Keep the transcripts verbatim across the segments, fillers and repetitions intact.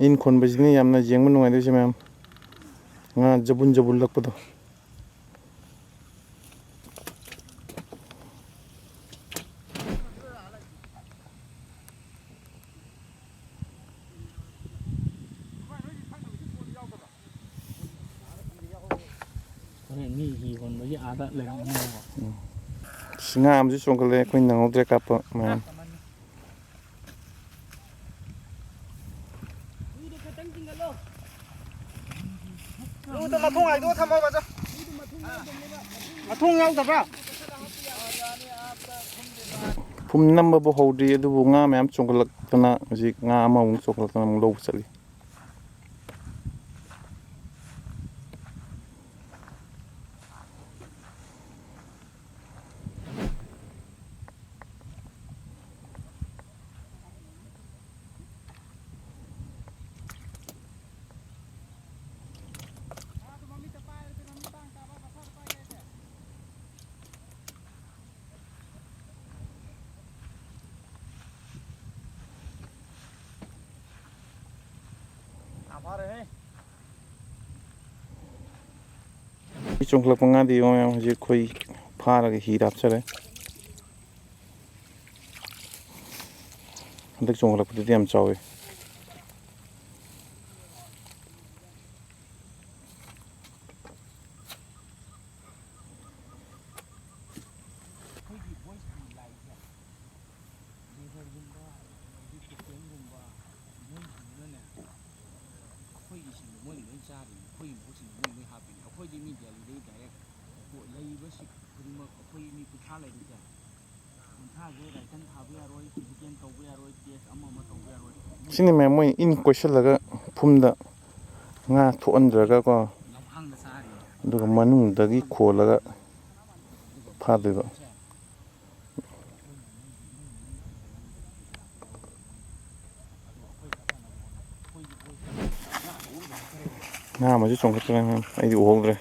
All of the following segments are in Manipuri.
ꯏꯟ ꯈꯣꯟꯕꯁꯤꯅꯤ ꯌꯥꯝꯅ ꯌꯦꯡꯕ ꯅꯨꯡꯉꯥꯏꯗꯣꯏꯁꯦ, ꯃꯌꯥꯝ꯫ ꯉꯥ ꯖꯕꯨꯟ ꯖꯕꯨꯟ ꯂꯛꯄꯗꯣ꯫ ꯍꯣꯔꯦꯟ ꯃꯤ ꯍꯤ ꯍꯣꯟꯕꯒꯤ ꯑꯥꯗ ꯂꯩꯔꯝꯒꯅꯦꯕꯀꯣ꯫ ꯎꯝ꯫ ꯑꯁ, ꯉꯥ ꯑꯃꯁꯨ ꯆꯣꯡꯈꯠꯂꯛꯑꯦ, ꯑꯩꯈꯣꯏ ꯅꯪꯍꯧꯗ꯭ꯔꯦ ꯀꯥꯞꯄ ꯃꯌꯥꯝ꯫ ꯂꯨꯗꯣ ꯃꯊꯣꯡ ꯍꯥꯏꯗꯣꯛꯑ ꯊꯝꯃꯣ, ꯕꯖꯥ꯫ ꯃꯊꯣꯡ ꯌꯥꯎꯗꯕ꯭ꯔꯥ? ꯐꯨꯝ ꯅꯝꯕꯕꯨ ꯍꯧꯗ꯭ꯔꯤ, ꯑꯗꯨꯕꯨ ꯉꯥ ꯃꯌꯥꯝ ꯆꯣꯡꯈꯠꯂꯛꯇꯅ ꯍꯧꯖꯤꯛ ꯉꯥ ꯑꯃꯃꯨꯛ ꯆꯣꯡꯈꯠꯂꯛꯇꯅ ꯑꯃꯨꯛ ꯂꯧꯕ ꯆꯠꯂꯤ꯫ ꯆꯣꯡꯈꯠꯂꯛꯄ ꯉꯥꯗꯤ ꯌꯦꯡꯉꯣ, ꯃꯌꯥꯝ ꯍꯧꯖꯤꯛ ꯑꯩꯈꯣꯏ ꯐꯥꯔꯒ ꯍꯤꯗ ꯍꯥꯞꯆꯔꯦ꯫ ꯍꯟꯗꯛ ꯆꯣꯡꯈꯠꯂꯛꯄꯗꯨꯗꯤ ꯌꯥꯝ ꯆꯥꯎꯋꯤ꯫ ꯑꯩꯈꯣꯏꯒꯤ ꯚꯣꯏꯁꯀꯤ ꯂꯥꯏꯟꯁꯦ, ꯂꯦꯗꯔꯒꯨꯝꯕ, ꯑꯗꯒꯤ ꯀꯦꯞꯇꯦꯟꯒꯨꯝꯕ, ꯃꯣꯏꯁꯤꯡꯗꯨꯅꯅꯦ, ꯑꯩꯈꯣꯏꯒꯤꯁꯤꯡꯗꯣ ꯃꯣꯏꯅ ꯂꯣꯏ ꯆꯥꯔꯤꯅꯤ, ꯑꯩꯈꯣꯏꯒꯤ ꯃꯍꯨꯠꯁꯤꯡꯗꯣ ꯃꯣꯏꯅ ꯂꯣꯏ ꯍꯥꯞꯄꯤꯅꯤ꯫ ꯑꯩꯈꯣꯏꯗꯤ ꯃꯤ ꯗꯦꯜꯂꯤꯗꯒꯤ ꯗꯥꯏꯔꯦꯛ ꯂꯩꯔꯤꯕ ꯁꯤꯠ ꯈꯨꯗꯤꯡꯃꯛ ꯑꯩꯈꯣꯏ ꯃꯤ ꯀꯨꯟꯊ꯭ꯔꯥ ꯂꯩꯔꯤꯁꯦ, ꯀꯨꯟꯊ꯭ꯔꯥꯁꯦ ꯔꯥꯏꯇꯟ ꯊꯥꯕ ꯌꯥꯔꯣꯏ, ꯐꯤꯖꯤꯀꯦꯜ ꯇꯧꯕ ꯌꯥꯔꯣꯏ, ꯇꯦꯁ ꯑꯃ ꯑꯃ ꯇꯧꯕ ꯌꯥꯔꯣꯏ꯫ ꯁꯤꯅꯤ ꯃꯌꯥꯝ, ꯃꯣꯏ ꯏꯟ ꯀꯣꯏꯁꯤꯜꯂꯒ ꯐꯨꯝꯗ ꯉꯥ ꯊꯣꯛꯍꯟꯗ꯭ꯔꯒꯀꯣ, ꯂꯝꯍꯥꯡꯗ ꯆꯥꯔꯤꯅꯦ꯫ ꯑꯗꯨꯒ ꯃꯅꯨꯡꯗꯒꯤ ꯈꯣꯜꯂꯒ ꯐꯥꯗꯣꯏꯕ꯫ ꯉꯥ ꯑꯃꯁꯨ ꯆꯣꯡꯈꯠꯇ꯭ꯔꯦ, ꯑꯩꯗꯤ ꯎꯍꯧꯗ꯭ꯔꯦ꯫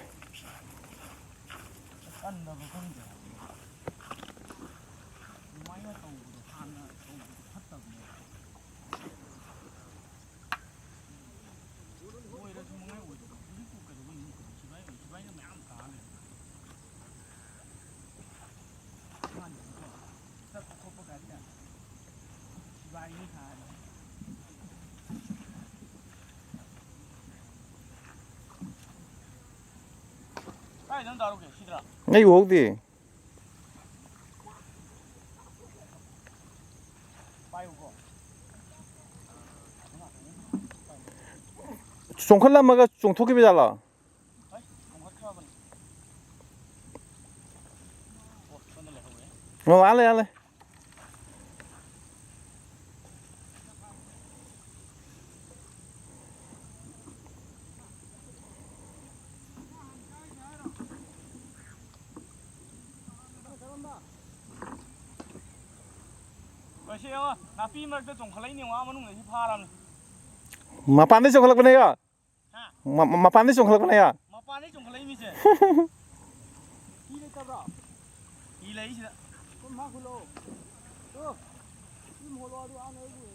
ꯑꯩ ꯎꯍꯧꯗꯦ꯫ ꯆꯣꯡꯈꯠꯂꯝꯃꯒ ꯆꯣꯡꯊꯣꯛꯈꯤꯕ ꯖꯥꯠꯂꯣ? ꯑꯣ, ꯑꯥ ꯂꯩ, ꯑꯥ ꯂꯩ꯫ ꯃꯁꯤ ꯌꯦꯡꯉꯣ, ꯅꯥꯄꯤ ꯃꯔꯛꯇ ꯆꯣꯡꯈꯠꯂꯛꯏꯅꯦ, ꯋꯥ ꯃꯅꯨꯡꯗꯒꯤ ꯐꯥꯔꯕꯅꯤ꯫ ꯃꯄꯥꯟꯗꯩ ꯆꯣꯡꯈꯠꯂꯛꯄꯅꯦ꯫ ꯍꯥ? ꯃ-, ꯃ-, ꯃꯄꯥꯟꯗꯩ ꯆꯣꯡꯈꯠꯂꯛꯄꯅꯦ꯫ ꯃꯄꯥꯟꯗꯩ ꯆꯣꯡꯈꯠꯂꯛꯏ ꯃꯤꯁꯦ꯫ ꯍꯤ ꯂꯩꯇꯕ꯭ꯔꯣ? ꯍꯤ ꯂꯩ ꯁꯤꯗ꯫ ꯁꯨꯝ ꯃꯥ ꯈꯨꯜꯂꯣ꯫ ꯇꯨ꯫ ꯁꯤ ꯃꯣꯠꯂꯣ ꯑꯗꯨ ꯑꯥ ꯅꯣꯏꯕꯨ꯫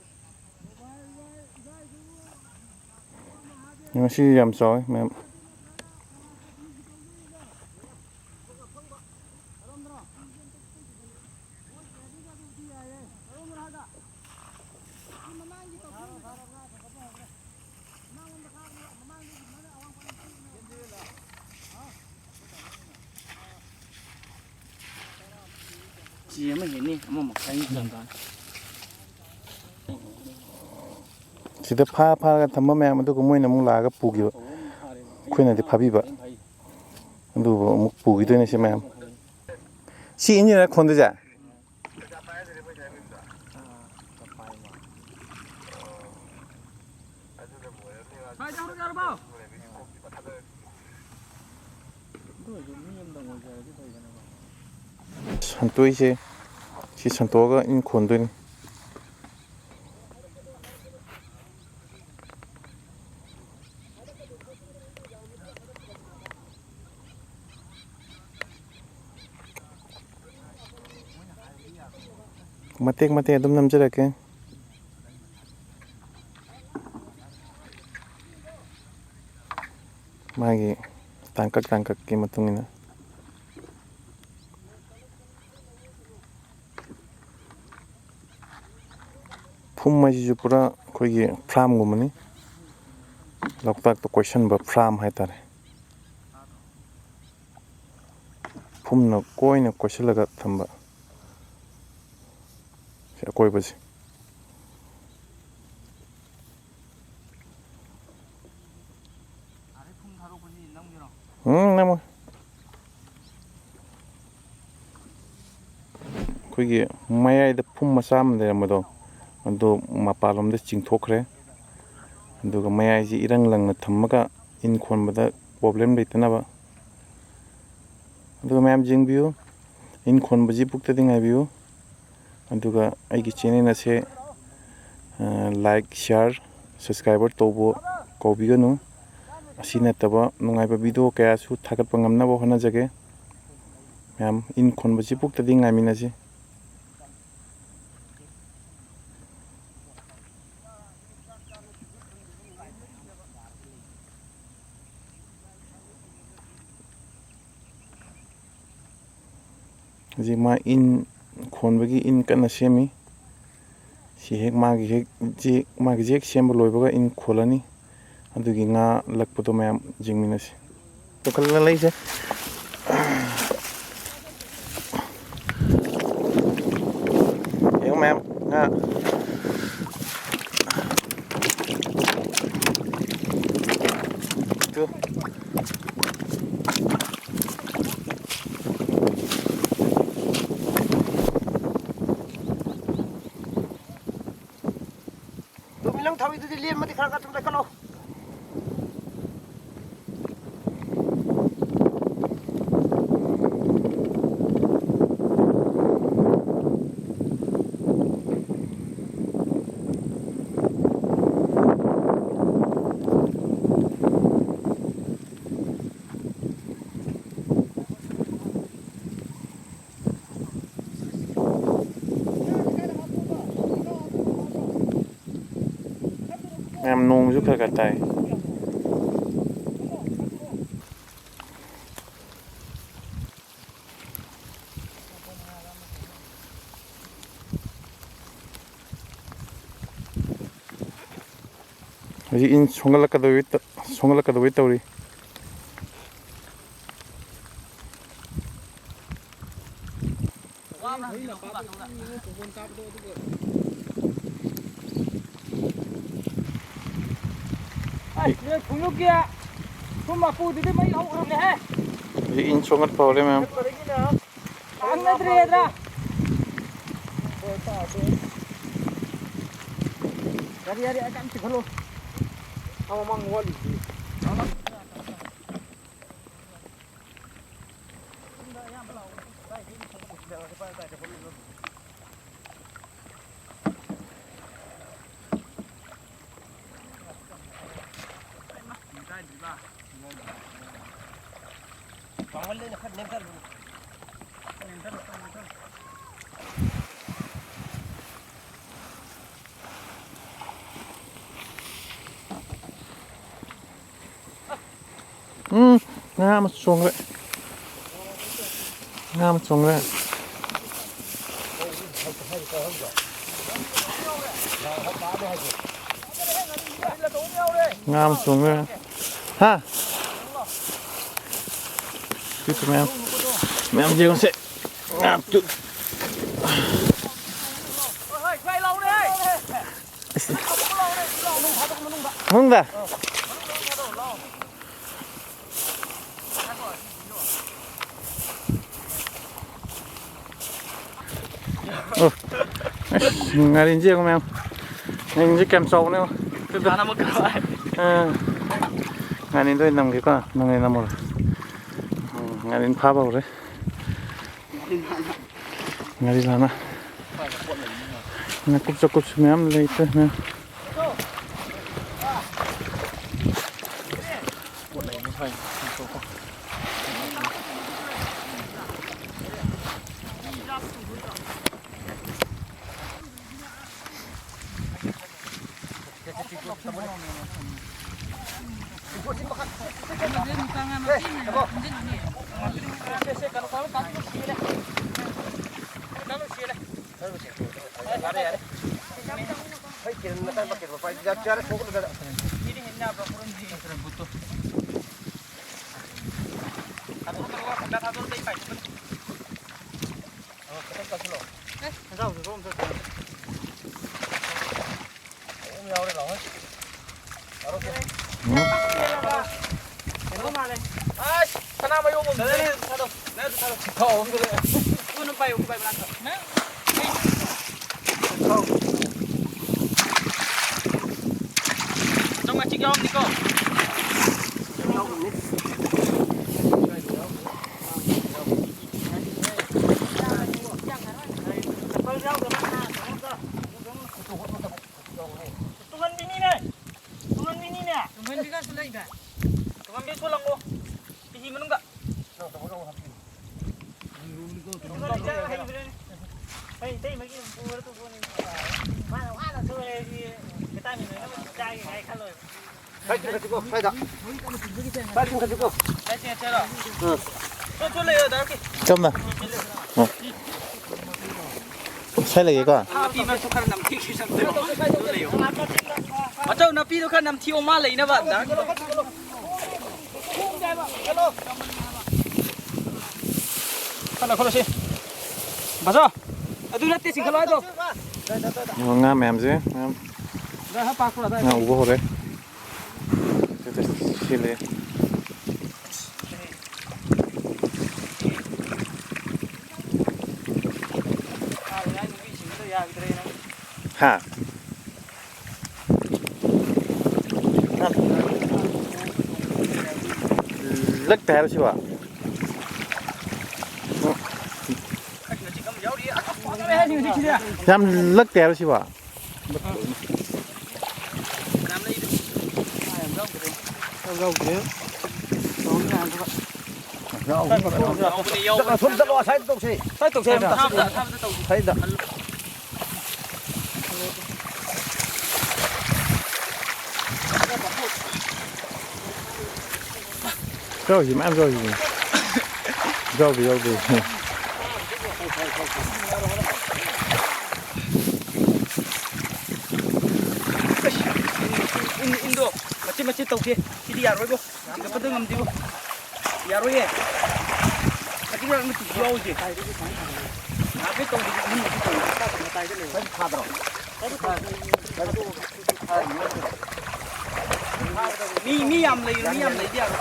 ꯉꯁꯤ ꯌꯥꯝ ꯆꯥꯎꯋꯤ ꯃꯌꯥꯝ꯫ ꯆꯦ ꯑꯃ ꯍꯦꯟꯅꯤ, ꯑꯃ ꯃꯈꯥꯏ ꯆꯥꯡ ꯇꯥꯅꯤ꯫ ꯁꯤꯗ ꯐꯥ ꯐꯥꯔꯒ ꯊꯝꯕ ꯃꯌꯥꯝ ꯑꯗꯨꯒ ꯃꯣꯏꯅ ꯑꯃꯨꯛ ꯂꯥꯛꯑꯒ ꯄꯨꯈꯤꯕ꯫ ꯑꯩꯈꯣꯏꯅꯗꯤ ꯐꯥꯕꯤꯕ꯫ ꯑꯗꯨꯕꯨ ꯑꯃꯨꯛ ꯄꯨꯈꯤꯗꯣꯏꯅꯦ ꯁꯤ ꯃꯌꯥꯝ꯫ ꯁꯤ ꯏꯟꯖꯤꯟꯅ ꯈꯣꯟꯗꯣꯏꯁꯦ? ꯁꯟꯇꯣꯛꯏꯁꯦ꯫ ꯁꯤ ꯁꯟꯇꯣꯛꯑꯒ ꯏꯟ ꯈꯣꯟꯗꯣꯏꯅꯤ꯫ ꯃꯇꯦꯛ ꯃꯇꯦꯛ ꯑꯗꯨꯝ ꯅꯝꯖꯔꯛꯀꯦ꯫ ꯃꯥꯒꯤ ꯇꯥꯡꯀꯛ ꯇꯥꯡꯀꯛꯀꯤ ꯃꯇꯨꯡ ꯏꯟꯅ꯫ ꯐꯨꯝ ꯍꯥꯏꯁꯤꯁꯨ ꯄꯨꯔꯥ ꯑꯩꯈꯣꯏꯒꯤ ꯐ꯭ꯔꯥꯝꯒꯨꯝꯕꯅꯤ꯫ ꯂꯣꯛꯇꯥꯛꯇ ꯀꯣꯏꯁꯟꯕ ꯐ꯭ꯔꯥꯝ ꯍꯥꯏꯇꯥꯔꯦ꯫ ꯐꯨꯝꯅ ꯀꯣꯏꯅ ꯀꯣꯏꯁꯤꯜꯂꯒ ꯊꯝꯕ꯫ ꯁꯤ ꯑꯀꯣꯏꯕꯁꯦ꯫ ꯎꯝ, ꯅꯝꯃꯣꯏ꯫ ꯑꯩꯈꯣꯏꯒꯤ ꯃꯌꯥꯏꯗ ꯐꯨꯝ ꯃꯆꯥ ꯑꯃ ꯂꯩꯔꯝꯕꯗꯣ, ꯑꯗꯨ ꯃꯄꯥꯟꯂꯣꯝꯗ ꯆꯤꯡꯊꯣꯛꯈ꯭ꯔꯦ꯫ ꯑꯗꯨꯒ ꯃꯌꯥꯏꯁꯤ ꯏꯔꯪ ꯂꯪꯅ ꯊꯝꯃꯒ ꯏꯟ ꯈꯣꯟꯕꯗ problem ꯂꯩꯇꯅꯕ꯫ ꯑꯗꯨꯒ ꯃꯌꯥꯝ ꯌꯦꯡꯕꯤꯌꯨ, ꯏꯟ ꯈꯣꯟꯕꯁꯤ ꯄꯨꯛꯇꯗꯤ ꯉꯥꯏꯕꯤꯌꯨ꯫ ꯑꯗꯨꯒ ꯑꯩꯒꯤ channel ꯑꯁꯦ, ꯑ, like, share, subscribe ꯇꯧꯕ ꯀꯥꯎꯕꯤꯒꯅꯨ꯫ ꯑꯁꯤ ꯅꯠꯇꯕ ꯅꯨꯡꯉꯥꯏꯕ video ꯀꯌꯥꯁꯨ ꯊꯥꯒꯠꯄ ꯉꯝꯅꯕ ꯍꯣꯠꯅꯖꯒꯦ꯫ ꯃꯌꯥꯝ ꯏꯟ ꯈꯣꯟꯕꯁꯤ ꯄꯨꯛꯇꯗꯤ ꯉꯥꯏꯃꯤꯟꯅꯁꯤ꯫ ꯍꯧꯖꯤꯛ ꯃꯥ ꯏꯟ ꯈꯣꯟꯕꯒꯤ ꯏꯟ ꯀꯟꯅ ꯁꯦꯝꯃꯤ꯫ ꯁꯤ ꯍꯦꯛ ꯃꯥꯒꯤ ꯍꯦꯛ ꯖꯦꯛ-, ꯃꯥꯒꯤ ꯖꯦꯛ ꯁꯦꯝꯕ ꯂꯣꯏꯕꯒ ꯏꯟ ꯈꯣꯜꯂꯅꯤ꯫ ꯑꯗꯨꯒꯤ ꯉꯥ ꯂꯛꯄꯗꯣ ꯃꯌꯥꯝ ꯌꯦꯡꯃꯤꯟꯅꯁꯤ꯫ ꯇꯣꯡꯈꯠꯂ ꯂꯩꯁꯦ꯫ ꯌꯦꯡꯉꯨ ꯃꯌꯥꯝ, ꯉꯥ꯫ ꯇꯨ꯫ ꯇꯨꯃꯤꯟ ꯂꯪ ꯊꯧꯔꯤꯗꯨꯗꯤ ꯂꯦꯝꯃꯗꯤ ꯈꯔ ꯈꯔ ꯑꯗꯨꯝ ꯂꯩꯈꯠꯂꯣ꯫ ꯃꯌꯥꯝ ꯅꯣꯡꯁꯨ ꯈꯔ ꯈꯔ ꯇꯥꯏ꯫ ꯍꯧꯖꯤꯛ ꯏꯟ ꯁꯣꯡꯒꯠꯂꯛꯀꯗꯧꯔꯤ ꯇ-, ꯁꯣꯡꯒꯠꯂꯛꯀꯗꯧꯔꯤ ꯇꯧꯔꯤ꯫ ꯅꯣꯏ ꯈꯣꯡꯎꯞꯀꯤ ꯁꯨꯝ ꯃꯄꯨꯗꯨꯗꯤ ꯃꯩ ꯍꯧꯈ꯭ꯔꯕꯅꯦꯍꯦ꯫ ꯍꯧꯖꯤꯛ ꯏꯟ ꯁꯣꯛꯅꯠꯄ ꯍꯧꯔꯦ ꯃꯌꯥꯝ꯫ ꯀꯥꯟꯅꯗ꯭ꯔꯦꯗ꯫ ꯌꯥꯔꯦ, ꯌꯥꯔꯦ, ꯑꯩ ꯀꯟꯅ ꯆꯤꯡꯈꯠꯂꯣ꯫ ꯑꯥ, ꯃꯃꯥꯡ ꯋꯥꯠꯂꯤꯗꯨꯗꯤ꯫ ꯎꯝ, ꯉꯥ ꯑꯃ ꯆꯣꯡꯈ꯭ꯔꯦ꯫ ꯉꯥ ꯑꯃ ꯆꯣꯡꯈ꯭ꯔꯦ꯫ ꯉꯥ ꯑꯃ ꯆꯣꯡꯈ꯭ꯔꯦ꯫ ꯍꯥ? ꯇꯨ, ꯇꯨ, ꯃꯌꯥꯝ, ꯃꯌꯥꯝ ꯌꯦꯡꯉꯨꯁꯦ꯫ ꯉꯥ ꯇꯨ꯫ ꯃꯅꯨꯡꯗ꯫ ꯑꯣ꯫ ꯑꯁ, ꯉꯥꯔꯤꯟꯁꯦ ꯌꯦꯡꯉꯣ ꯃꯌꯥꯝ꯫ ꯉꯥꯔꯤꯟꯁꯦ ꯀꯌꯥꯝ ꯆꯥꯎꯕꯅꯣ ꯌꯦꯡꯉꯣ꯫ ꯇꯨꯗ꯫ ꯐꯥꯅ ꯑꯃꯨꯛ ꯀꯥꯞꯄꯛꯑꯦ꯫ ꯑꯥ꯫ ꯉꯥꯔꯤꯟꯗꯣ ꯑꯣꯏꯅ ꯅꯝꯒꯦꯀꯣ꯫ ꯅꯪ ꯑꯣꯏꯅ ꯅꯝꯃꯨꯔꯣ꯫ ꯎꯝ, ꯉꯥꯔꯤꯟ ꯐꯥꯕ ꯍꯧꯔꯦ꯫ ꯉꯥꯔꯤꯟ ꯍꯥꯟꯅ꯫ ꯉꯥꯀꯨꯞ ꯆꯥꯀꯨꯞꯁꯨ ꯃꯌꯥꯝ ꯂꯩꯇ꯭ꯔꯦ ꯃꯌꯥꯝ꯫ ꯀꯩꯅꯣ ꯃꯥꯜꯂꯦ꯫ ꯑꯁ, ꯁꯅꯥꯃꯍꯤ ꯑꯃ ꯂꯩꯔꯦ꯫ ꯊꯥꯗꯣꯛ꯫ ꯅꯪ ꯑꯗꯨ ꯊꯥꯗꯣꯛ꯫ ꯊꯥꯎ ꯑꯃ ꯂꯩꯔꯦ꯫ ꯑꯗꯨ ꯅꯪ ꯄꯥꯏꯌꯨ, ꯄꯥꯏꯌꯨ, ꯅꯪ꯫ ꯊꯥꯎ꯫ ꯆꯥꯝꯃꯉꯥ ꯆꯤꯛ ꯌꯥꯎꯔꯝꯅꯤꯀꯣ? ꯇꯨꯡꯍꯟꯕꯤꯅꯤꯅꯦ! ꯇꯨꯡꯍꯟꯕꯤꯅꯤꯅꯦ! ꯇꯨꯡꯍꯟꯕꯤꯒꯁꯨ ꯂꯩꯗꯥꯏ? ꯇꯨꯡꯍꯟꯕꯤ ꯄꯨꯂꯪꯉꯣ꯫ ꯇꯤꯍꯤ ꯃꯅꯨꯡꯗ꯫ ꯇꯨꯡꯍꯟꯕꯤ ꯆꯥ ꯍꯩꯕ꯭ꯔꯥꯅꯦ? ꯑꯩ ꯏꯇꯩꯃꯒꯤ ꯑꯗꯨꯝ ꯄꯨꯔ ꯇꯣꯛꯄꯅꯤ꯫ ꯃꯥꯅ ꯋꯥꯅ ꯁꯨꯔꯦ ꯁꯤ vitamin ꯑꯣꯏꯅꯕ ꯆꯥꯒꯦ ꯍꯥꯏ ꯈꯜꯂꯣꯏꯕ꯫ ꯁ꯭ꯋꯥꯏ ꯆꯤꯡꯈꯠꯁꯤꯀꯣ, ꯁ꯭ꯋꯥꯏꯗ꯫ ꯁ꯭ꯋꯥꯏ ꯆꯤꯡꯈꯠꯁꯤꯀꯣ꯫ ꯁ꯭ꯋꯥꯏ ꯆꯤꯡꯈꯠꯁꯤꯔꯣ? ꯑꯥ꯫ ꯆꯣ, ꯆꯣ, ꯂꯩꯌꯣ, ꯗꯥ ꯀꯤ꯫ ꯆꯨꯝꯅ꯫ ꯑꯣ꯫ ꯁ꯭ꯋꯥꯏ ꯂꯩꯒꯦꯀꯣ꯫ ꯅꯥꯄꯤ ꯃꯔꯛꯇ ꯈꯔ ꯅꯝꯊꯤꯈꯤ, ꯅꯝꯊꯤꯈꯤ꯫ ꯑꯗꯨ ꯂꯩꯌꯣ꯫ ꯃꯆꯧ, ꯅꯥꯄꯤꯗꯣ ꯈꯔ ꯅꯝꯊꯤꯑꯣ, ꯃꯥ ꯂꯩꯅꯕ, ꯗꯥ ꯀꯤ꯫ ꯈꯜꯂꯣ, ꯈꯜꯂꯣ ꯁꯤ꯫ ꯕꯥꯆꯧ, ꯑꯗꯨ ꯅꯠꯇꯦ, ꯆꯤꯡꯈꯠꯂꯣ ꯍꯥꯏꯗꯣ꯫ ꯉꯥ ꯃꯌꯥꯝꯁꯦ ꯃꯌꯥꯝ꯫ ꯗꯥ, ꯍꯥ, ꯄꯥꯛꯄ꯭ꯔꯣ, ꯑꯗꯥꯏ? ꯉꯥ ꯎꯕ ꯍꯧꯔꯦ꯫ ꯁꯤ ꯂꯩ꯫ ꯍꯥ? ꯂꯛꯇꯦ ꯍꯥꯏꯔꯣ ꯁꯤꯕꯣ? ꯌꯥꯝ ꯂꯛꯇꯦ ꯍꯥꯏꯔꯣ ꯁꯤꯕꯣ? ꯌꯥꯎꯗ꯭ꯔꯦ꯫ ꯆꯠꯂꯣ, ꯁꯨꯝ ꯆꯠꯂꯣ, ꯑꯁ꯭ꯋꯥꯏꯗ ꯇꯧꯁꯦ꯫ ꯁ꯭ꯋꯥꯏꯗ ꯇꯧꯁꯦ, ꯑꯁ꯭ꯋꯥꯏꯗ꯫ ꯑꯁ꯭ꯋꯥꯏꯗ꯫ ꯌꯥꯎꯔꯤꯁꯤ ꯃꯌꯥꯝ ꯌꯥꯎꯔꯤꯁꯤꯅꯦ꯫ ꯌꯥꯎꯗꯦ, ꯌꯥꯎꯗꯦ꯫ ꯏꯟ, ꯏꯟꯗꯣ ꯃꯆꯦꯠ ꯃꯆꯦꯠ ꯇꯧꯒꯦ꯫ ꯁꯤꯗꯤ ꯌꯥꯔꯣꯏꯕꯣ꯫ ꯆꯤꯡꯈꯠꯄꯗ ꯉꯝꯗꯦꯕꯣ꯫ ꯌꯥꯔꯣꯏꯌꯦ꯫ ꯃꯆꯤꯟꯖꯥꯛ ꯑꯃ ꯇꯨꯁꯨ ꯌꯥꯎꯔꯤꯁꯦ꯫ ꯅꯍꯥꯟꯈꯩ ꯇꯧꯕꯗꯤ ꯑꯍꯨꯝꯂꯛꯇꯤ ꯇꯧꯏ꯫ ꯊꯥꯗ꯭ꯔꯣ? ꯊꯥꯗ꯭ꯔꯣ? ꯊꯥꯗ꯭ꯔꯣ? ꯃꯤ, ꯃꯤ ꯌꯥꯝ ꯂꯩꯔꯣ, ꯃꯤ ꯌꯥꯝ ꯂꯩꯗꯤ ꯌꯥꯔꯣꯏ꯫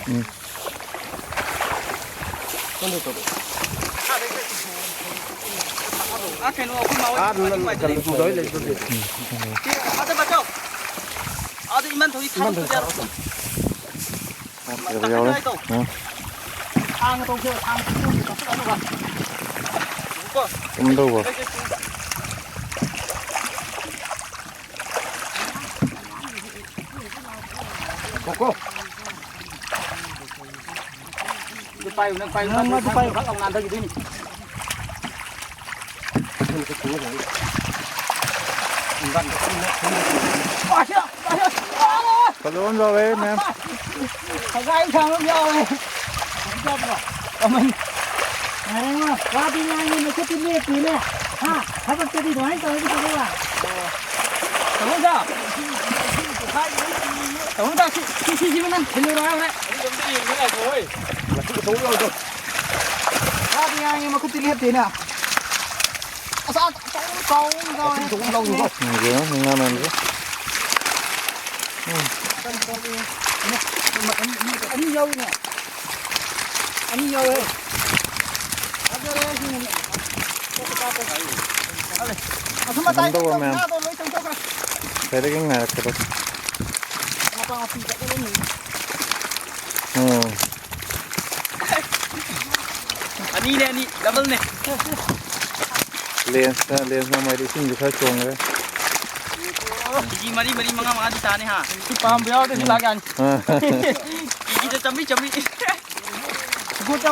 ꯎꯝ꯫ ꯑꯥ, ꯀꯩꯅꯣ, ꯑꯩꯈꯣꯏ ꯃꯥ ꯍꯣꯏ ꯑꯥ, ꯅꯪ ꯀꯩꯅꯣ ꯇꯧꯔ ꯂꯩꯕꯗꯨꯗꯤ꯫ ꯁꯤ, ꯑꯥꯗ ꯕꯥꯆꯧ꯫ ꯑꯥꯗ ꯏꯃꯥꯟ ꯊꯣꯏ ꯊꯥꯗꯣꯛꯇꯗꯤ ꯌꯥꯔꯣꯏ꯫ ꯍꯥꯞꯈꯤꯕ ꯌꯥꯎꯔꯦ꯫ ꯎꯝ꯫ ꯊꯥꯡ ꯇꯧꯁꯦ, ꯊꯥꯡ ꯇꯧꯁꯦ, ꯆꯠꯊꯣꯛ ꯑꯗꯨꯒ꯫ ꯀꯣ꯫ ꯀꯝꯗꯧꯕ? ꯀꯣ꯫ ꯑꯗꯨ ꯄꯥꯏꯌꯨ, ꯅꯪ ꯄꯥꯏꯌꯨ, ꯅꯪ ꯑꯗꯨ ꯄꯥꯏꯌꯨ꯫ ꯐꯠ ꯂꯥꯎ ꯅꯥꯟꯊꯈꯤꯗꯣꯏꯅꯤ꯫ ꯐꯖꯕ ꯑꯃ ꯌꯥꯎꯔꯦ, ꯃꯌꯥꯝ꯫ ꯁꯒꯥꯏ ꯁꯥꯕ ꯑꯃ ꯌꯥꯎꯔꯦ꯫ ꯀꯃꯥꯏ? ꯌꯥꯔꯦꯉꯣ, ꯋꯥꯗꯤ ꯉꯥꯡꯉꯤ, ꯃꯈꯨꯠꯇꯤ ꯂꯦꯞꯇꯦꯅꯦ꯫ ꯍꯥ? ꯊꯕꯛꯇꯗꯤ ꯑꯗꯨꯃꯥꯏꯅ ꯇꯧꯔꯗꯤ ꯐꯗꯧꯕ꯫ ꯇꯥꯃꯣꯗ꯫ ꯇꯥꯃꯣꯗ, ꯁꯤ, ꯁꯤ, ꯁꯤ, ꯁꯤ ꯅꯪ ꯊꯤꯜꯂꯨꯔꯣ ꯍꯥꯏꯕꯅꯦ꯫ ꯃꯇꯨ ꯑꯆꯧꯕ ꯌꯥꯎꯗ꯭ꯔꯣ? ꯋꯥꯗꯤ ꯉꯥꯡꯉꯤ, ꯃꯈꯨꯠꯇꯤ ꯂꯦꯞꯇꯦꯅ꯫ ꯑꯁ, ꯑꯆꯧ, ꯆꯥꯎ, ꯆꯥꯎ꯫ ꯃꯇꯨ ꯑꯆꯧꯕ ꯌꯥꯎꯗ꯭ꯔꯣ? ꯎꯝ, ꯌꯦꯡꯉꯣ, ꯉꯥ ꯃꯌꯥꯝꯁꯦ꯫ ꯎꯝ꯫ ꯑꯅꯤ ꯌꯥꯎꯏꯅꯦ꯫ ꯑꯅꯤ ꯌꯥꯎꯋꯦ꯫ ꯐꯖꯔꯦ, ꯁꯤꯅꯅꯦ꯫ ꯑꯁꯣꯝ ꯃꯇꯥꯏ ꯉꯝꯗꯧꯕ ꯃꯌꯥꯝ꯫ ꯉꯥꯗꯣ ꯂꯣꯏ ꯆꯪꯊꯣꯛꯈ꯭ꯔꯦ꯫ ꯉꯁꯥꯏꯗꯒꯤ ꯉꯥꯏꯔꯛꯄꯗꯣ꯫ ꯃꯄꯥ ꯃꯄꯤ ꯆꯠꯂꯕꯅꯤ꯫ ꯎꯝ꯫ ꯑꯅꯤꯅꯦ, ꯑꯅꯤ, ꯗꯕꯜꯅꯦ꯫ ꯂꯦꯟꯁꯅ, ꯂꯦꯟꯁꯅ ꯃꯥꯏꯗ ꯏꯁꯤꯡꯁꯦ ꯈꯔ ꯆꯣꯡꯈ꯭ꯔꯦ꯫ ꯀꯦꯖꯤ ꯃꯔꯤ, ꯃꯔꯤ, ꯃꯉꯥ, ꯃꯉꯥꯗꯤ ꯇꯥꯅꯤ, ꯍꯥ? ꯁꯤ ꯄꯥꯝꯕ ꯌꯥꯎꯔꯗꯤ ꯁꯤ ꯂꯥꯛ ꯌꯥꯅꯤ꯫ ꯑꯥ꯫ ꯀꯦꯖꯤꯗ ꯆꯥꯝꯃꯔꯤ, ꯆꯥꯝꯃꯔꯤ꯫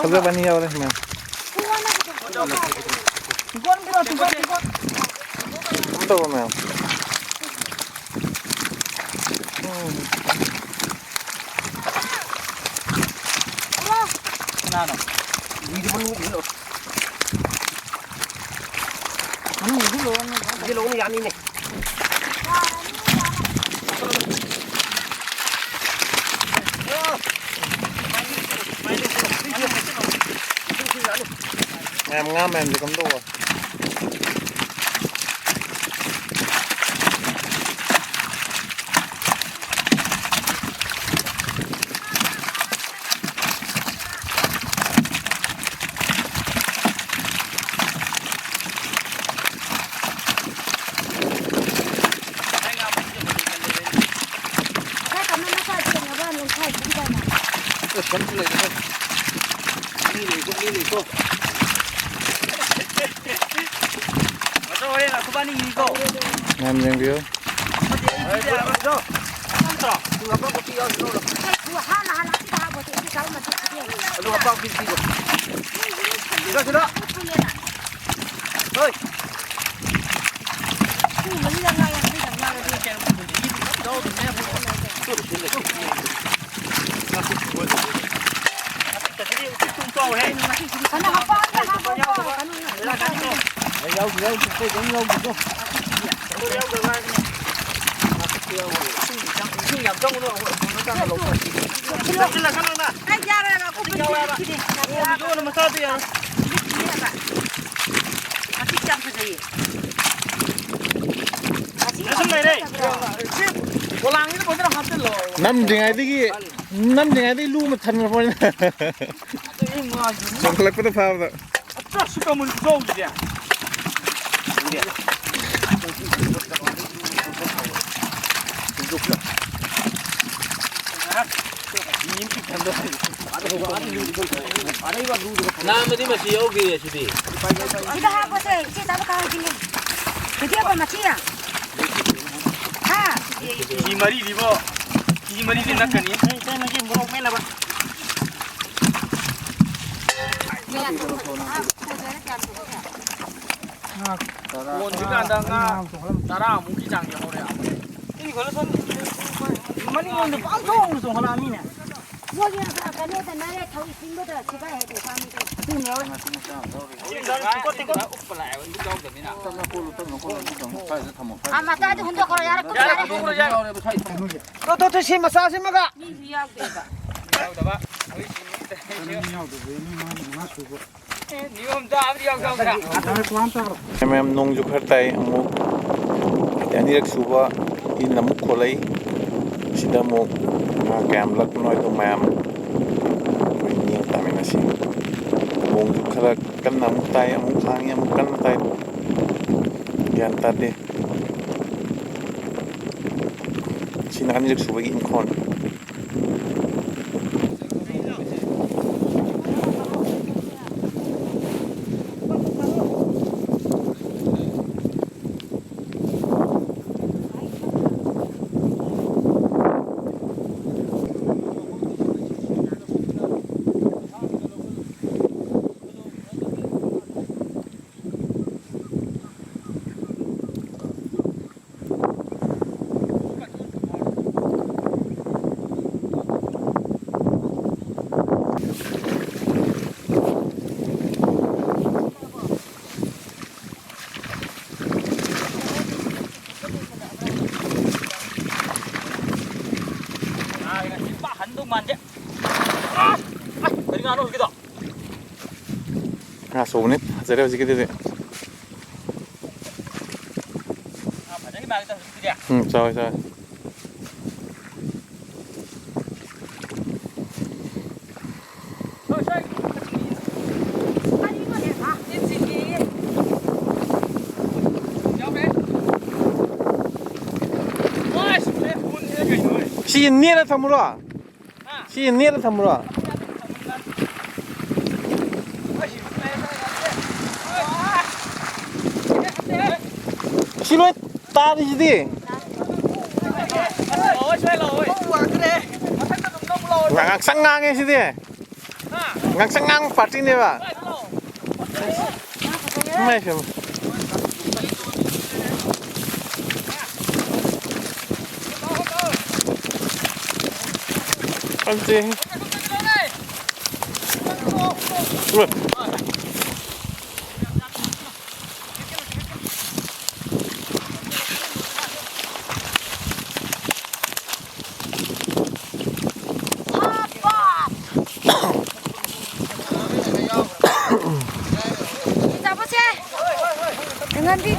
ꯐꯖꯕ ꯑꯅꯤ ꯌꯥꯎꯔꯦ, ꯃꯌꯥꯝ꯫ ꯇꯧꯕ, ꯃꯌꯥꯝ꯫ ꯎꯝ꯫ ꯀꯅꯥꯅꯣ? ꯃꯅꯨꯡꯗ ꯂꯧꯔꯅꯤ꯫ ꯁꯤ ꯂꯧꯅ ꯌꯥꯅꯤꯅꯦ꯫ ꯃꯌꯥꯝ, ꯉꯥ ꯃꯌꯥꯝꯁꯦ ꯀꯝꯗꯧꯕ? ꯁꯦꯝꯁꯨ ꯂꯩꯔꯦ꯫ ꯃꯤ ꯂꯩꯀꯣ, ꯃꯤ ꯂꯩꯀꯣ꯫ ꯃꯆꯧ ꯍꯣꯔꯦꯟ ꯑꯩꯈꯣꯏꯕꯥꯅꯤ ꯃꯤꯀꯣ꯫ ꯃꯌꯥꯝ ꯌꯦꯡꯕꯤꯌꯨ꯫ ꯅꯠꯇ꯭ꯔꯣ? ꯍꯥꯟꯅ ꯍꯥꯟꯅ ꯑꯁꯤꯗ ꯍꯥꯞꯄꯣ, ꯑꯗꯨ ꯆꯥꯎ ꯃꯆꯦꯠ ꯄꯤꯕꯤꯌꯣ꯫ ꯑꯗꯨꯒ ꯄꯥꯛꯄꯤ ꯄꯤꯕ꯫ ꯁꯤꯗ, ꯁꯤꯗ꯫ ꯍꯣꯏ꯫ ꯅꯝꯗ꯭ꯔꯤꯉꯩꯗꯒꯤ, ꯅꯝꯗ꯭ꯔꯤꯉꯩꯗꯒꯤ ꯂꯨ ꯑꯃ ꯊꯟꯈ꯭ꯔꯕꯅꯤꯅ꯫ ꯆꯣꯡꯈꯠꯂꯛꯄꯗ ꯐꯥꯕꯗ꯫ ꯅꯥꯝꯃꯗꯤ ꯃꯁꯤ ꯌꯧꯗꯦ ꯁꯤꯗꯤ꯫ ꯁꯤꯗ ꯍꯥꯞꯄꯁꯦ, ꯏꯆꯦ ꯆꯥꯕ ꯀꯥꯎꯔꯤꯁꯤꯅꯦ꯫ ꯀꯩꯗꯧꯕ ꯃꯁꯤ? ꯍꯥ? ꯀꯦꯖꯤ ꯃꯔꯤꯗꯤꯕꯣ, ꯀꯦꯖꯤ ꯃꯔꯤꯗꯤ ꯅꯛꯀꯅꯤ꯫ ꯀꯣꯟꯗ꯭ꯔꯤꯀꯥꯟꯗ ꯉꯥ ꯇꯔꯥꯃꯨꯛꯀꯤ ꯆꯥꯡ ꯌꯧꯍꯧꯔꯦ꯫ ꯃꯅꯤꯡꯂꯣꯝꯗ ꯄꯥꯛ ꯊꯣꯡꯅ ꯆꯣꯡꯈꯠꯂꯛꯑꯃꯤꯅꯦ꯫ ꯃꯣꯏꯒꯤ ꯀꯩꯅꯣꯗ ꯅꯥꯔꯦ ꯊꯧꯔꯤ ꯆꯤꯡꯕꯗ ꯁꯤꯐꯥꯏ ꯍꯦꯛ ꯎꯄꯥꯝꯕꯤꯗ꯫ ꯇꯞꯅ ꯀꯣꯜꯂꯨ, ꯇꯞꯅ ꯀꯣꯜꯂꯨ, ꯑꯗꯨ ꯇꯧꯅꯨ꯫ ꯁ꯭ꯋꯥꯏꯗ ꯊꯝꯃꯣ, ꯁ꯭ꯋꯥꯏꯗ꯫ ꯑꯥ, ꯃꯆꯥꯗꯤ ꯍꯨꯟꯗꯣꯛꯈ꯭ꯔꯣ, ꯌꯥꯔꯦ, ꯀꯨꯞꯁꯔꯦ꯫ ꯌꯥꯎꯔꯦꯕ, ꯁ꯭ꯋꯥꯏꯗ ꯊꯝꯃꯣ꯫ ꯇꯣ, ꯇꯣ, ꯇꯣ, ꯁꯤ ꯃꯆꯥꯁꯤꯃꯒ꯫ ꯃꯤꯁꯨ ꯌꯥꯎꯗꯦꯕ꯫ ꯌꯥꯎꯗꯕ꯫ ꯃꯤ ꯌꯥꯎꯗꯕ, ꯃꯤ ꯃꯉꯥ, ꯃꯉꯥ ꯁꯨꯕ꯫ ꯑꯦ, ꯅꯤꯌꯣꯝ ꯇꯥꯕꯗꯤ ꯌꯥꯎ ꯌꯥꯎꯗ꯭ꯔꯥ? ꯌꯥꯔꯦ, ꯄꯨꯂꯞ ꯇꯧꯔꯣ꯫ ꯃꯌꯥꯝ, ꯅꯣꯡꯁꯨ ꯈꯔ ꯇꯥꯏ ꯑꯃꯨꯛ꯫ ꯑꯅꯤꯔꯛ ꯁꯨꯕ ꯏꯟ ꯑꯃꯨꯛ ꯈꯣꯠꯂꯛꯏ꯫ ꯁꯤꯗ ꯑꯃꯨꯛ ꯉꯥ ꯀꯌꯥꯝ ꯂꯛꯄꯅꯣ ꯍꯥꯏꯗꯣ ꯃꯌꯥꯝ ꯑꯩꯈꯣꯏ ꯃꯤꯠꯌꯦꯡ ꯇꯥꯃꯤꯟꯅꯁꯤ꯫ ꯅꯣꯡꯁꯨ ꯈꯔ ꯀꯟꯅ ꯑꯃꯨꯛ ꯇꯥꯏ, ꯑꯃꯨꯛ ꯍꯥꯡꯉꯤ, ꯑꯃꯨꯛ ꯀꯟꯅ ꯇꯥꯏ꯫ ꯒ꯭ꯌꯥꯟ ꯇꯥꯗꯦ꯫ ꯁꯤꯅ ꯑꯅꯤꯔꯛ ꯁꯨꯕꯒꯤ ꯏꯪꯈꯣꯜ꯫ ꯄꯥꯟꯁꯦ꯫ ꯑꯁ! ꯑꯁ! ꯀꯔꯤ ꯉꯥꯅꯣ ꯍꯧꯖꯤꯛꯀꯤꯗꯣ? ꯉꯥ ꯑꯆꯧꯕꯅꯤ, ꯐꯖꯔꯦ ꯍꯧꯖꯤꯛꯀꯤꯗꯨꯗꯤ꯫ ꯉꯥ ꯐꯖꯈꯤ ꯃꯥꯜꯂꯦꯗ ꯍꯧꯖꯤꯛꯀꯤꯗꯨꯗꯤ꯫ ꯎꯝ, ꯆꯥꯎꯋꯦ, ꯆꯥꯎꯋꯦ꯫ ꯁꯤ ꯅꯦꯠꯂ ꯊꯝꯃꯨꯔꯣ? ꯁꯤ ꯅꯦꯠꯂ ꯊꯝꯃꯨꯔꯣ? ꯁꯤ ꯂꯣꯏ ꯇꯥꯔꯤꯁꯤꯗꯤ꯫ ꯉꯥꯡꯁꯪ ꯉꯥꯡꯉꯦ ꯁꯤꯗꯤ꯫ ꯉꯥꯡꯁꯪ ꯉꯥꯡꯕ ꯄꯥꯔꯇꯤꯅꯦꯕ꯫ ꯏꯃꯥꯏ ꯄꯦꯝꯃ꯫ ꯐꯖꯩꯍꯦ꯫ ꯆꯥꯕꯁꯦ꯫ ꯉꯟꯕꯤ꯫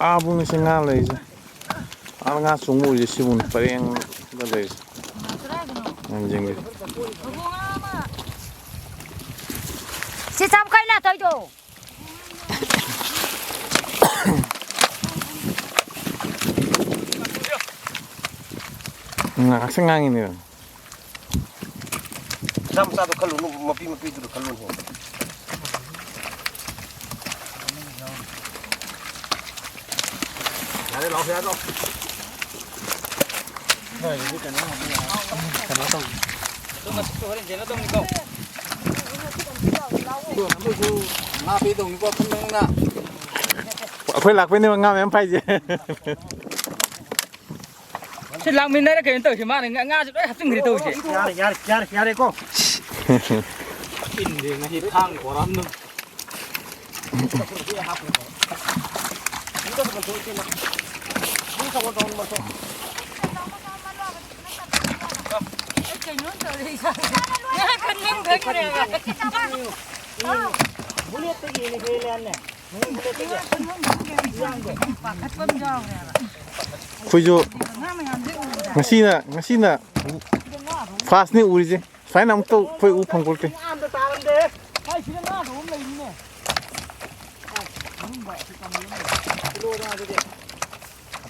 ꯑꯥꯕꯨꯡꯅꯤꯁꯦ ꯉꯥ ꯂꯩꯔꯤꯁꯦ꯫ ꯑꯥ ꯉꯥ ꯆꯣꯡꯕ ꯎꯔꯤꯁꯦ ꯁꯤꯕꯨꯡꯅꯤ ꯄꯔꯦꯡꯗ ꯂꯩꯔꯤꯁꯦ꯫ ꯉꯥꯡꯖꯤꯡꯒꯤ꯫ ꯁꯤ ꯆꯥꯕ ꯀꯥꯏ ꯂꯥꯛꯇꯣꯏꯗꯣ? ꯉꯥꯛꯁꯪ ꯉꯥꯡꯉꯤꯅꯦ꯫ ꯃꯆꯥ ꯃꯆꯥꯗꯣ ꯈꯜꯂꯨꯅꯨ, ꯃꯄꯤ ꯃꯄꯤꯗꯨꯗ ꯈꯜꯂꯨꯅꯦ꯫ ꯌꯥꯔꯦ, ꯂꯥꯎ, ꯌꯥꯔꯦ, ꯂꯥꯎ꯫ ꯅꯣꯏꯒꯤꯗꯤ ꯀꯩꯅꯣ, ꯀꯩꯅꯣ ꯇꯧ꯫ ꯑꯗꯨ ꯉꯁꯤꯁꯨ ꯍꯣꯔꯦꯟ ꯀꯩꯅꯣ ꯇꯧꯅꯤꯀꯣ꯫ ꯑꯩꯈꯣꯏ ꯂꯥꯛꯄꯩꯅꯦꯕ ꯉꯥ ꯃꯌꯥꯝ ꯐꯥꯏꯁꯦ꯫ ꯁꯤ ꯂꯥꯛꯃꯤꯟꯅꯔ ꯀꯩꯅꯣ ꯇꯧꯔꯤꯁꯦ, ꯃꯥꯅ ꯉꯥ-, ꯉꯥꯁꯦ ꯂꯣꯏ ꯍꯥꯞꯆꯤꯟꯈ꯭ꯔꯦ ꯇꯧꯔꯤꯁꯦ꯫ ꯌꯥꯔꯦ, ꯌꯥꯔꯦ, ꯌꯥꯔꯦ, ꯌꯥꯔꯦꯀꯣ꯫ ꯏꯟꯗꯦ ꯉꯁꯤ ꯊꯥꯡ ꯄꯣꯔꯛꯑꯝꯗꯣ꯫ ꯀꯩꯅꯣꯝ ꯇꯧꯔꯦ ꯏꯁꯥꯁꯦ꯫ ꯉꯥ ꯈꯟꯐꯝ ꯈꯪꯗ꯭ꯔꯦꯕ꯫ ꯕꯨꯂꯦꯠꯇꯒꯤ ꯍꯦꯟꯅ ꯍꯦꯜꯂꯦ ꯍꯥꯏꯅꯦ꯫ ꯄꯥꯈꯠꯄ ꯑꯃ ꯌꯥꯎꯔꯦꯕ꯫ ꯑꯩꯈꯣꯏꯁꯨ ꯉꯥ ꯃꯌꯥꯝꯁꯦ ꯎꯕꯗ꯫ ꯉꯁꯤꯅ, ꯉꯁꯤꯅ ꯐꯥꯔꯁꯅꯤ ꯎꯔꯤꯁꯦ꯫ ꯁꯨꯃꯥꯏꯅ ꯑꯃꯨꯛꯇ ꯑꯩꯈꯣꯏ ꯎ ꯐꯪꯄꯣꯠꯇꯦ꯫ ꯃꯤꯉꯥ ꯑꯝꯇ ꯇꯥꯔꯝꯗꯦ꯫ ꯍꯥꯏ, ꯁꯤꯗ ꯉꯥ ꯑꯆꯧꯕ ꯑꯃ ꯂꯩꯔꯤꯅꯦ꯫ ꯀꯤꯂꯣꯗ ꯑꯗꯨꯗꯤ꯫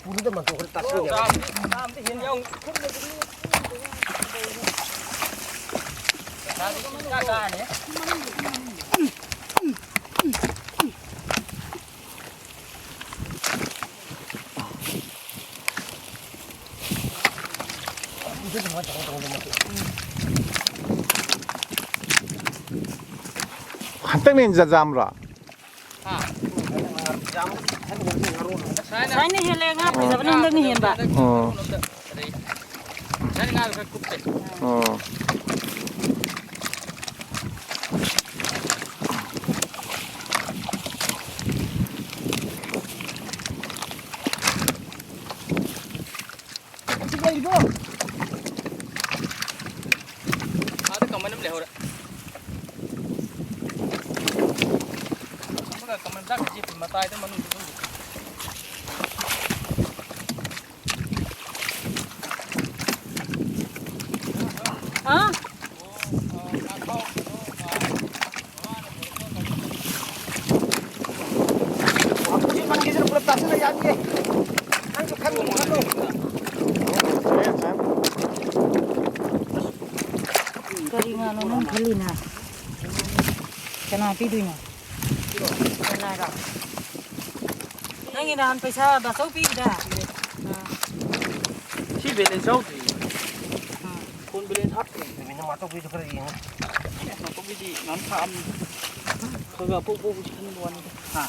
ꯄꯨꯔꯤꯗ ꯃꯟꯇꯣꯛꯈ꯭ꯔꯦ, ꯇꯥꯁꯤꯜꯂꯦ꯫ ꯍꯟꯇꯛꯅ ꯍꯦꯟꯅ ꯖꯥꯝꯔꯣ? ꯉꯁꯥꯏꯅ ꯍꯦꯜꯂꯦ, ꯉꯥ ꯐꯖꯕꯅ ꯍꯟꯗꯛꯅ ꯍꯦꯟꯕ꯫ ꯑꯣ꯫ ꯉꯁꯥꯏꯅ ꯉꯥꯗꯣ ꯈꯔ ꯀꯨꯞꯄꯦ꯫ ꯑꯣ꯫ ꯍꯧꯖꯤꯛ ꯂꯩꯔꯤꯕꯣ? ꯑꯥꯗ ꯀꯃꯟ ꯑꯃ ꯂꯩꯍꯧꯔꯦ꯫ ꯑꯃꯒ ꯀꯃꯟ ꯆꯥꯛ ꯈꯖꯤꯛ ꯃꯇꯥꯏꯗ ꯃꯅꯨꯡꯗ ꯑꯗꯨꯝ꯫ ꯍꯥ? ꯋꯥꯀꯤꯡ ꯆꯠꯃꯟꯒꯤꯗꯅ ꯄꯨꯂꯞ ꯇꯥꯁꯤꯜꯂ ꯌꯥꯅꯤꯌꯦ꯫ ꯅꯪꯁꯨ ꯈꯟꯒꯨꯝ ꯈꯜꯂꯨ꯫ ꯀꯔꯤ ꯉꯥꯅꯣ ꯅꯪ ꯈꯜꯂꯤꯅ? ꯀꯅꯥ ꯄꯤꯗꯣꯏꯅꯣ? ꯀꯅꯥꯔꯣ? ꯅꯪꯒꯤ ꯅꯍꯥꯟ ꯄꯩꯁꯥ ꯕꯥꯆꯧ ꯄꯤꯕꯗ? ꯑꯥ꯫ ꯁꯤ ꯕꯦꯂꯦꯟꯁ ꯌꯥꯎꯗ꯭ꯔꯤ꯫ ꯑꯥ꯫ ꯐꯣꯟ ꯕꯦꯂꯦꯟꯁ ꯍꯥꯞꯇ꯭ꯔꯤ꯫ ꯅꯨꯃꯤꯠꯅ ꯃꯥꯇꯧꯕꯤꯗꯣ ꯈꯔ ꯌꯦꯡꯉꯨ꯫ ꯑꯦ, ꯃꯥꯇꯧꯕꯤꯗꯤ ꯉꯟ ꯊꯥꯛꯑꯝꯅꯤ꯫ ꯈꯔ ꯈꯔ ꯑꯄꯣꯛ ꯑꯄꯣꯛꯄꯁꯤ ꯈꯟꯕ ꯋꯥꯅꯤꯗ꯫ ꯍꯥ꯫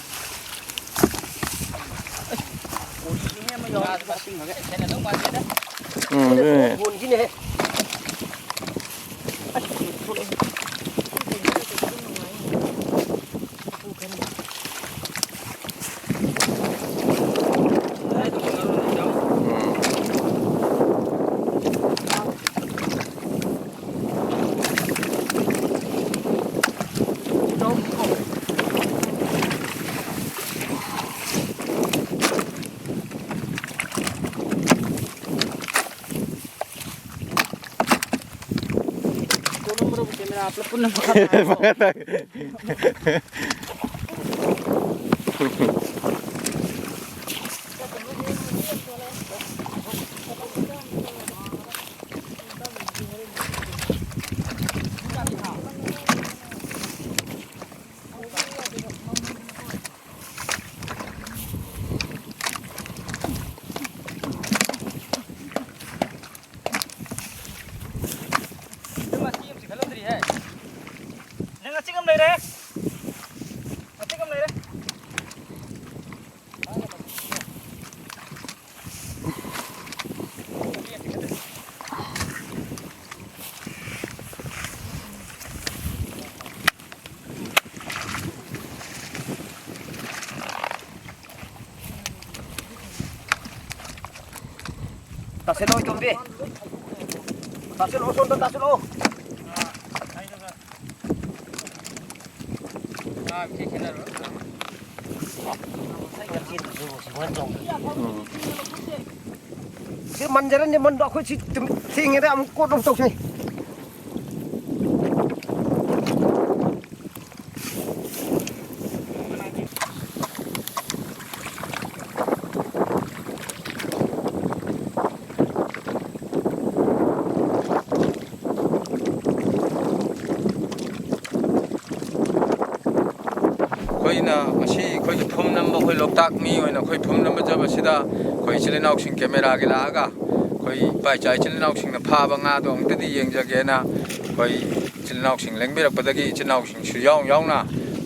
ꯑꯁ, ꯀꯣꯔꯤꯅꯦ ꯑꯃ ꯌꯥꯎꯔꯦ꯫ ꯉꯥꯁꯤ ꯃꯁꯤꯡ ꯈꯔ ꯍꯦꯟꯅꯗꯧ ꯃꯥꯜꯂꯦꯗ꯫ ꯎꯝ, ꯑꯗꯨꯅꯦ꯫ ꯐꯣꯟꯁꯤꯅꯦ꯫ ꯑꯁ, ꯊꯣꯛꯂꯛꯑꯦ꯫ ꯑꯄꯣꯛ ꯈꯟꯕ꯫ ꯀꯦꯃꯦꯔꯥ ꯄꯨꯂꯞ ꯄꯨꯟꯅ ꯃꯈꯥ ꯇꯥꯔꯦꯀꯣ꯫ ꯅꯪ ꯉꯥꯆꯤꯛ ꯑꯃ ꯆꯤꯛꯍꯜꯂꯝꯗ꯭ꯔꯤꯍꯦ꯫ ꯅꯪ ꯉꯥꯆꯤꯛ ꯑꯃ ꯂꯩꯔꯦ꯫ ꯉꯥꯆꯤꯛ ꯑꯃ ꯂꯩꯔꯦ꯫ ꯇꯥꯁꯤꯜꯂꯣ, ꯏꯇꯣꯝꯕꯤ꯫ ꯇꯥꯁꯤꯜꯂꯣ, ꯁꯣꯝꯗ ꯇꯥꯁꯤꯜꯂꯣ꯫ ꯎꯝ꯫ ꯁꯤ ꯃꯟꯖꯔꯅꯤ, ꯃꯟꯗꯣ ꯑꯩꯈꯣꯏ ꯁꯤ ꯇꯨꯝ-, ꯊꯦꯡꯉꯦꯗ, ꯑꯃꯨꯛ ꯀꯣꯠ ꯑꯃꯨꯛ ꯇꯧꯁꯤ꯫ ꯑꯩꯈꯣꯏꯅ ꯉꯁꯤ ꯑꯩꯈꯣꯏꯒꯤ ꯐꯨꯝ ꯅꯝꯕ, ꯑꯩꯈꯣꯏ ꯂꯣꯛꯇꯥꯛ ꯃꯤ ꯑꯣꯏꯅ ꯑꯩꯈꯣꯏ ꯐꯨꯝ ꯅꯝꯕ ꯆꯠꯄꯁꯤꯗ ꯑꯩꯈꯣꯏ ꯏꯆꯤꯜ ꯏꯅꯥꯎꯁꯤꯡ ꯀꯦꯃꯦꯔꯥꯒꯤ ꯂꯥꯛꯑꯒ ꯑꯩꯈꯣꯏ ꯏꯄꯥ ꯏꯆꯥ ꯏꯆꯤꯜ ꯏꯅꯥꯎꯁꯤꯡꯅ ꯐꯥꯕ ꯉꯥꯗꯣ ꯑꯃꯨꯛꯇꯗꯤ ꯌꯦꯡꯖꯒꯦꯅ ꯑꯩꯈꯣꯏ ꯏꯆꯤꯜ ꯏꯅꯥꯎꯁꯤꯡ ꯂꯦꯡꯕꯤꯔꯛꯄꯗꯒꯤ ꯏꯆꯤꯜ ꯏꯅꯥꯎꯁꯤꯡꯁꯨ ꯌꯥꯎ ꯌꯥꯎꯅ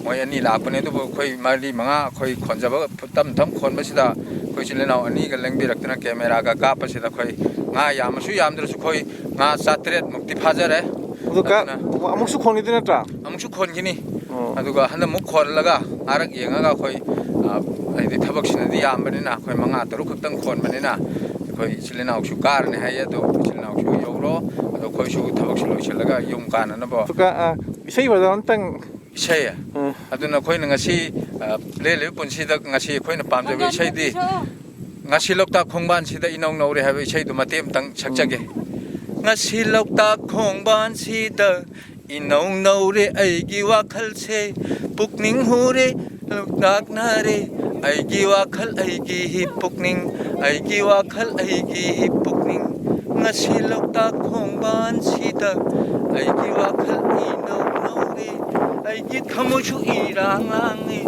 ꯃꯣꯏ ꯑꯅꯤ ꯂꯥꯛꯄꯅꯦ, ꯑꯗꯨꯕꯨ ꯑꯩꯈꯣꯏ ꯃꯔꯤ ꯃꯉꯥ ꯑꯩꯈꯣꯏ ꯈꯣꯟꯖꯕ ꯇꯞ ꯇꯞ ꯈꯣꯟꯕꯁꯤꯗ ꯑꯩꯈꯣꯏ ꯏꯆꯤꯜ ꯏꯅꯥꯎ ꯑꯅꯤꯒ ꯂꯦꯡꯕꯤꯔꯛꯇꯅ ꯀꯦꯃꯦꯔꯥꯒ ꯀꯥꯞꯄꯁꯤꯗ ꯑꯩꯈꯣꯏ ꯉꯥ ꯌꯥꯝꯃꯁꯨ ꯌꯥꯝꯗ꯭ꯔꯁꯨ ꯑꯩꯈꯣꯏ ꯉꯥ ꯆꯥꯇ꯭ꯔꯦꯠ ꯃꯨꯛꯇꯤ ꯐꯥꯖꯔꯦ꯫ ꯑꯗꯨ ꯀ-, ꯑꯗꯨꯅ ꯑꯃꯨꯛꯁꯨ ꯈꯣꯟꯈꯤꯗꯣꯏ ꯅꯠꯇ꯭ꯔꯥ? ꯑꯃꯨꯛꯁꯨ ꯈꯣꯟꯈꯤꯅꯤ꯫ ꯑꯣ꯫ ꯑꯗꯨꯒ ꯍꯟꯗꯛꯃꯨꯛ ꯈꯣꯜꯂꯒ ꯉꯥꯔꯛ ꯌꯦꯡꯉꯒ ꯑꯩꯈꯣꯏ, ꯑ, ꯍꯥꯏꯗꯤ ꯊꯕꯛꯁꯤꯅꯗꯤ ꯌꯥꯝꯕꯅꯤꯅ ꯑꯩꯈꯣꯏ ꯃꯉꯥ ꯇꯔꯨꯛ ꯈꯛꯇꯪ ꯈꯣꯟꯕꯅꯤꯅ ꯑꯩꯈꯣꯏ ꯏꯆꯤꯜ ꯏꯅꯥꯎꯁꯨ ꯀꯥꯔꯅꯤ ꯍꯥꯏꯌꯦ꯫ ꯑꯗꯣ ꯏꯆꯤꯜ ꯏꯅꯥꯎꯁꯨ ꯌꯧꯔꯣ, ꯑꯗꯣ ꯑꯩꯈꯣꯏꯁꯨ ꯊꯕꯛꯁꯤ ꯂꯣꯏꯁꯤꯜꯂꯒ ꯌꯨꯝ ꯀꯥꯅꯅꯕ꯫ ꯑꯗꯨꯒ, ꯑ, ꯏꯁꯩ ꯕ꯭ꯔꯗꯔ ꯑꯝꯇꯪ ꯏꯁꯩ? ꯎꯝ꯫ ꯑꯗꯨꯅ ꯑꯩꯈꯣꯏꯅ ꯉꯁꯤ, ꯑ, ꯂꯦꯜꯂꯤꯕ ꯄꯨꯟꯁꯤꯗ ꯉꯁꯤ ꯑꯩꯈꯣꯏꯅ ꯄꯥꯝꯖꯕ ꯏꯁꯩꯗꯤ ꯉꯁꯤ ꯂꯣꯛꯇꯥꯛ ꯈꯣꯡꯕꯥꯟꯁꯤꯗ ꯏꯅꯧ ꯅꯧꯔꯦ ꯍꯥꯏꯕ ꯏꯁꯩꯗꯨ ꯃꯇꯦꯛ ꯑꯃꯇꯪ ꯁꯛꯆꯒꯦ꯫ ꯎꯝ꯫ ꯉꯁꯤ ꯂꯣꯛꯇꯥꯛ ꯈꯣꯡꯕꯥꯟꯁꯤꯗ ꯏꯅꯧ ꯅꯧꯔꯦ ꯑꯩꯒꯤ ꯋꯥꯈꯜꯁꯦ, ꯄꯨꯛꯅꯤꯡ ꯍꯨꯔꯦ, ꯂꯣꯛꯇꯥꯛꯅꯔꯦ꯫ ꯑꯩꯒꯤ ꯋꯥꯈꯜ ꯑꯩꯒꯤ ꯍꯤ ꯄꯨꯛꯅꯤꯡ, ꯑꯩꯒꯤ ꯋꯥꯈꯜ ꯑꯩꯒꯤ ꯍꯤ ꯄꯨꯛꯅꯤꯡ꯫ ꯉꯁꯤ ꯂꯣꯛꯇꯥꯛ ꯈꯣꯡꯕꯥꯟꯁꯤꯗ ꯑꯩꯒꯤ ꯋꯥꯈꯜ ꯏꯅꯧ ꯅꯧꯔꯦ, ꯑꯩꯒꯤ ꯊꯃꯣꯏꯁꯨ ꯏꯔꯥꯡ ꯂꯥꯡꯉꯦ꯫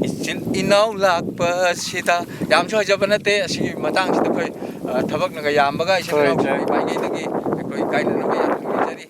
ꯏꯆꯤꯜ ꯏꯅꯥꯎ ꯂꯥꯛꯄꯁꯤꯗ꯫ ꯌꯥꯝꯁꯨ ꯍꯩꯖꯕ ꯅꯠꯇꯦ꯫ ꯑꯁꯤꯒꯤ ꯃꯇꯥꯡꯁꯤꯗ ꯑꯩꯈꯣꯏ, ꯑ, ꯊꯕꯛꯅꯒ ꯌꯥꯝꯕꯒ ꯏꯆꯤꯜ ꯍꯣꯏ, ꯏꯅꯥꯎ ꯏꯆꯦ꯫ ꯃꯥꯏꯀꯩꯗꯒꯤ ꯑꯩꯈꯣꯏ ꯏꯀꯥꯏꯅꯅꯕ ꯌꯥꯝ ꯊꯝꯖꯔꯤ꯫